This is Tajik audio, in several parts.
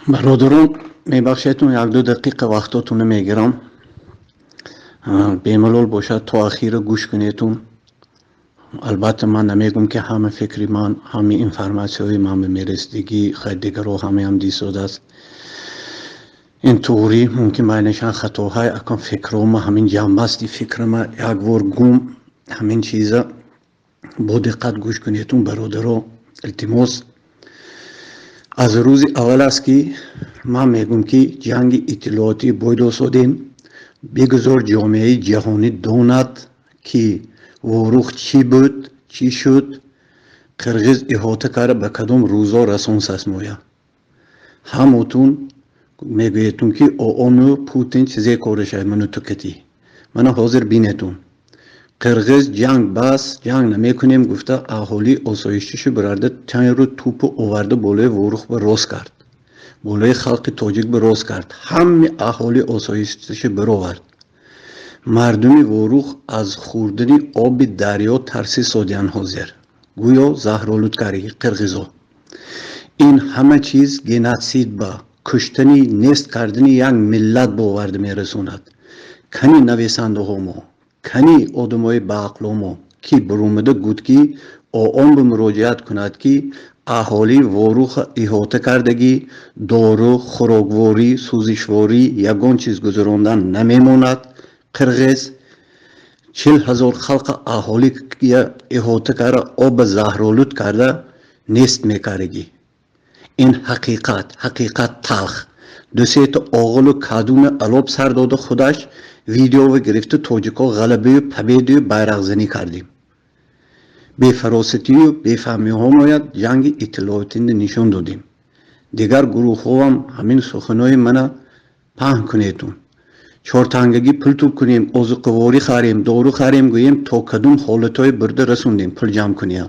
Бародарон, мебахшедтун, 1-2 дақиқа вақтотонро мегирам. Бемалол бошад, то ахира гӯш кунедтун. Албатта, ман намегӯм, ки ҳама фикри ман, ҳамаи информатсияҳои ман ба мерасидагӣ. Хай, дигарро ҳамаам дисодааст. Ин туғрӣ, мумкин байнашан хатоҳай. Акон фикрома ҳамин ҷамъбасти фикрама як бор гум. Ҳамин чиза бо диққат гӯш кунедтун, бародаро, илтимос. Аз рӯзи аввал аст, ки ман мегӯм, ки ҷанги иттилоотӣ бойдосодем. Бигузор ҷомеаи ҷаҳонӣ донад, ки Ворух чӣ буд, чӣ шуд, қирғиз иҳота карда, ба кадом рӯзо расонсаст. Моя ҳамотун мегӯедтун, ки ООНу Путин чизе корашай ману тукатӣ. Мана ҳозир бинетун: қирғиз ҷанг бас, ҷанг намекунем гуфта, аҳолии осоиштишу бирарда, чанд тӯпу оварда, болои Ворух ба рост кард, болои халқи тоҷик ба рост кард, ҳами аҳолии осоиштишу бировард. Мардуми Ворух аз хӯрдани оби дарё тарсисодиянд ҳозир, гӯё заҳролуд кардаги қирғизо. Ин ҳама чиз геноцид, ба куштани, нест кардани як миллат боварда мерасонад. Кани нависандаҳо мо, кани одамои баақло мо, ки баромада гуд, ки ООН ба муроҷиат кунад, ки аҳолии Воруха иҳота кардагӣ, дору, хӯрокворӣ, сӯзишворӣ, ягон чиз гузарондан намемонад. Қирғиз 40 000 халқа аҳолӣ иҳота карда, оба заҳролуд карда, нест мекардагӣ. Ин ҳақиқат, ҳақиқат талх. Дусета оғилу кадуми алоб сар дода, худаш видеова гирифта, тоҷикҳо ғалабаю победаю байрақзанӣ кардем. Бефаросатию бефаҳмиҳо мояд ҷанги иттилоотиро нишон додем. Дигар гурӯҳҳоам ҳамин суханои мана паҳн кунедтун. Чортангагӣ пул тӯб кунем, озуқаворӣ харем, дору харем, гӯем, то кадом ҳолатҳое бурда расондем. Пул ҷамъ куния,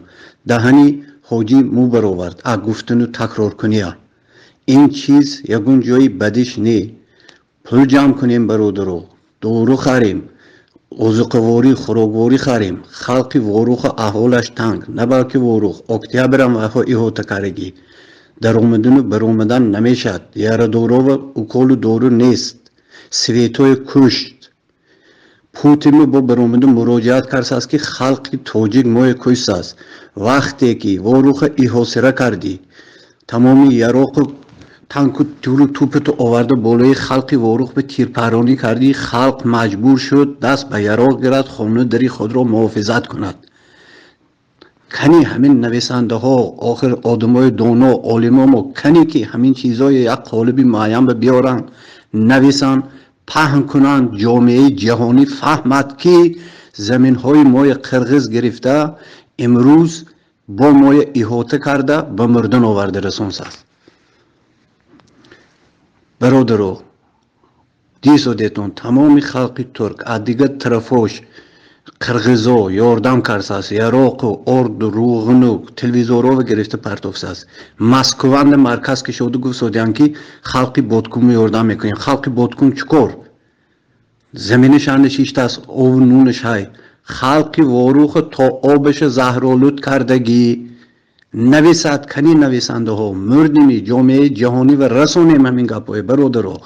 даҳани ҳоҷӣ мӯ баровард а гуфтану такрор куния. Ин чиз ягон ҷои бадиш не. Пул ҷамъ кунем, бародаро, дору харем, озуқаворӣ, хӯрокворӣ харем. Халқи Воруха аҳволаш танг, на балки Ворух, Октябрам вайҳо иҳота кардагӣ, даромадану баромадан намешавад, ярадорова уколу дору нест, светҳои кушт. Путинро бо баромаду муроҷиат кардааст, ки халқи тоҷик моя куштааст. Вақте ки Воруха иҳосира кардӣ, тамоми яроқу танку туру тӯпату оварда, болои халқи Ворух ба тирпаронӣ кардӣ, халқ маҷбур шуд даст ба яроқ гирад, хону дари худро муҳофизат кунад. Кани ҳамин нависандаҳо, охир одамои доно, олимо мо кани, ки ҳамин чизҳои як қолиби муайян ба биёранд, нависанд, паҳн кунанд, ҷомеаи ҷаҳонӣ фаҳмад, ки заминҳои мои қирғиз гирифта, имрӯз бо моя иҳота карда, ба мурдан оварда расонсаст. Бародаро, дисодетон, тамоми халқи турк аз дигар тарафош қирғизо ёрдам кардааст, яроқу орду, рӯғну телевизорова гирифта партофтааст. Москванда марказ кишоду гуфтодиям, ки халқи Боткуму ёрдам мекунем. Халқи Боткум чӣ кор? Заминашанда шиштааст, ову нунаш ҳай. Халқи Воруха то обаша заҳролуд кардагӣ. Нависад, кани нависандаҳо? Мурдими, ҷомеаи ҷаҳонӣ ва расонем ҳамин гапҳое, бародаро.